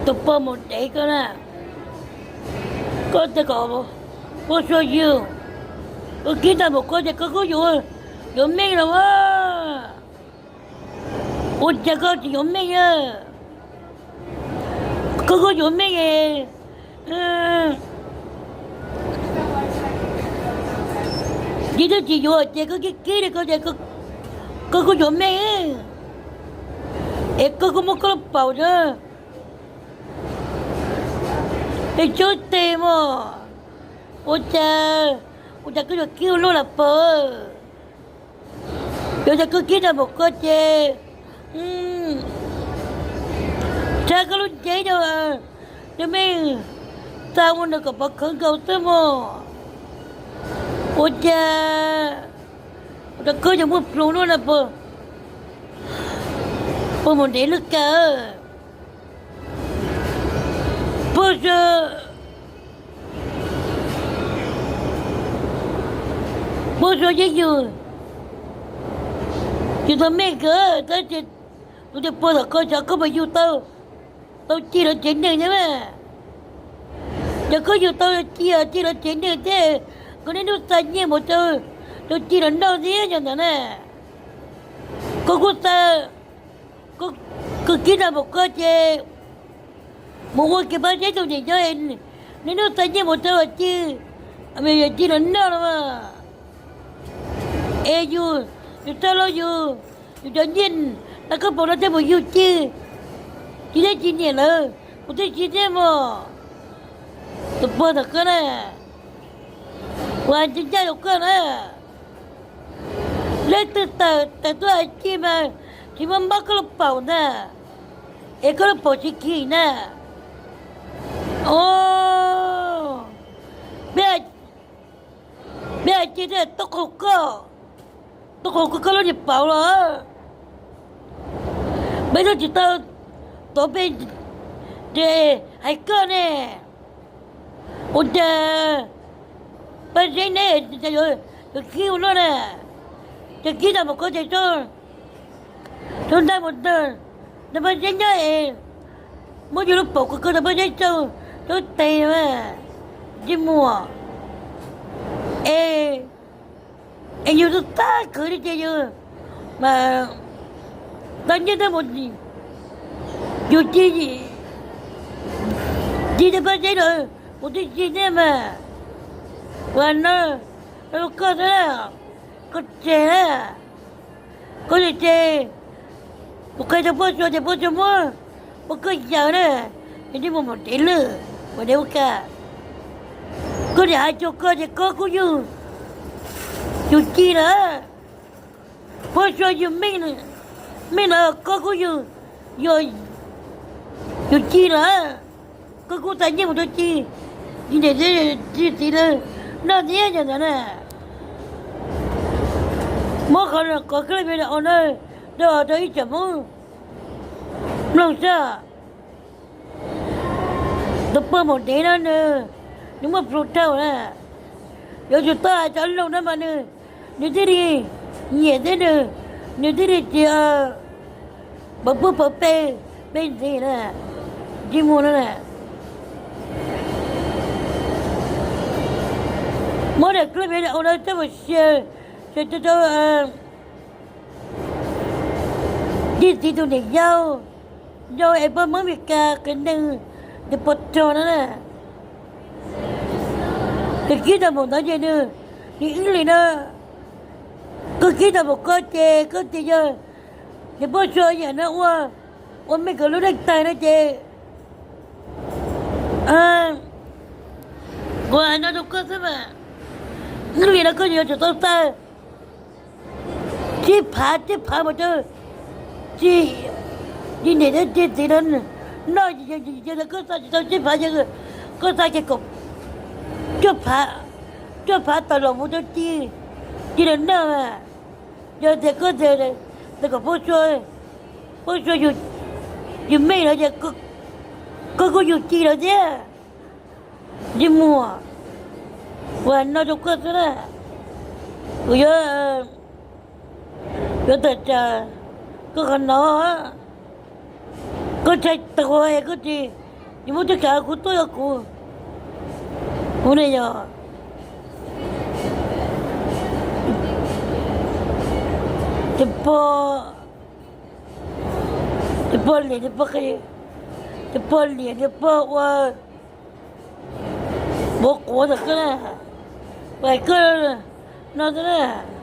Tus pog mus dev koj na, koj tias kom Paj Suav yug, koj kib tag npaum koj ces koj kuj yuav, yuav meej los as. Ua cas koj tsis yuav meej? Koj kuj yuav meej. Yog twb tsis yuav ces koj kib kib li koj ces koj kuj yuav meej, es koj kuj muab koj lub paum na, es tsob tes mog. Ua cas, ua cas koj yuav kib ua luaj los pog? Yuav cas koj kib tag npaum koj ces, tshab koj lub ncev rau, rau mej txav ua nws kom pov khawv nkaus xwb mog. Ua cas, ua cas koj yuav muaj plhus luaj na pog? Pog mus dev lwj kawg. Paj Suav, Paj Suav yeej yug, yug tau meej kawg tab sis tus niag pog tom koj xyov koj puas yug tau, tau ci lawv tsev neeg thiab mas. Yog koj yug tau ci, ci lawv tsev neeg thiab, koj niaj hnub xa nyiaj mus rau, rau ci lawv noj thiab yog ntawd na. Koj kuj xa, koj kib tag npaum koj ces mus ua kev pab zeb tus niam nyob, niaj hnub xa nyiaj mus rau ci, ci lawv noj los mas. Es yus, yus txawj los yus, yus cov nyiaj, tau koj paum no thiaj mus yug ci, ci thiab ci niam lawv, kuv twb ci thiab mog. Tus pog ntawm koj na, ua ncaj ncaj rau koj na. Leej twg tawm, tawm tuaj hais ci mas tsis muab mob koj lub paum ntag, es koj lub paum tsis khim na. Os, peb, peb hais ci thiaj tub qaug koj, tub qaug koj lub niag paum los. Peb twb tsis tau tuav peb hais koj ne. Ua cas Paj Zeb neb yuav khib ua luaj na, ces khib tag npaum koj ces tso, tso ntaj mus ntag, nrog Paj Zeb nyob es muab yus lub paum koj rau Paj Zeb tso, tso tes, ntsej muag, es, es yus txaj khwv li ces yus mas tau nyiaj tau mus, yus ci, ci rau Paj Zeb lawm, kuv twb ci thiab mas. Ua no, no koj xwb na, koj tseg na, koj tseg tseg, kuv qhia rau Paj Suav ces Paj Suav muab, muab koj yaws na, yus twb mus mus dev lwj, mus dev ua cas. Koj niam hais rau koj ces koj kuj yug, yus ci lawm. Paj Suav yug meej, meej lawm koj kuj yug, yus ci lawm. Koj kuj xa nyiaj mus rau ci, ci niam ci txiv lawv noj thiab yog ntawd na. Muab qhov, qhov clip video no rau, rau ib tsoom Hmoob mloog saib. Tus pog maum dev no nws, nws muaj plhus dhau na. Yuav tsum tau hais cov lus no mas nws, nws thiaj li nyiam thiab nws, nws thiaj li tsis pov pub pov pe, pe ntxiv na, ntsej muag no na. Muab daim clip video no coj mus share, share rau, rau ci txiv tus niam yau, yau es pog Hmoob Mes Kas qias neeg, tus pog rog no na. Nws kib tau npaum ntawd ces nws, nws ib li no, koj kib tau npaum koj ces koj tias yog, ces Paj Suav yam no ua, ua Mes Kas lub neej tag no ces, kuv hais no rau koj xwb mas, ib li no koj yuav tsum tau xa tsib phav, tsib phav mus rau ci, ci niam thiab ci txiv no noj, yog tias koj xa tsis tau tsib phav, koj xa kiag kaum cuaj phav, cuaj phav tawm los mus rau ci, ci lawv noj mas. Yog tias koj tias, tias kom Paj Suav, Paj Suav yug, yug Mes lawm ces koj kuj yug ci lawm thiab. Ntsej muag, kuv no rau koj xwb na, kuv yuav, yuav tawm tsam koj qhov no, koj tshais tuag es koj tsis, Tsis muaj tub kav kuv tuaj yog kuv, kuv ne yog tus pog, tus pog liam, tus pog liam, tus pog ua quav quav ntawm koj na, ua koj no xwb na.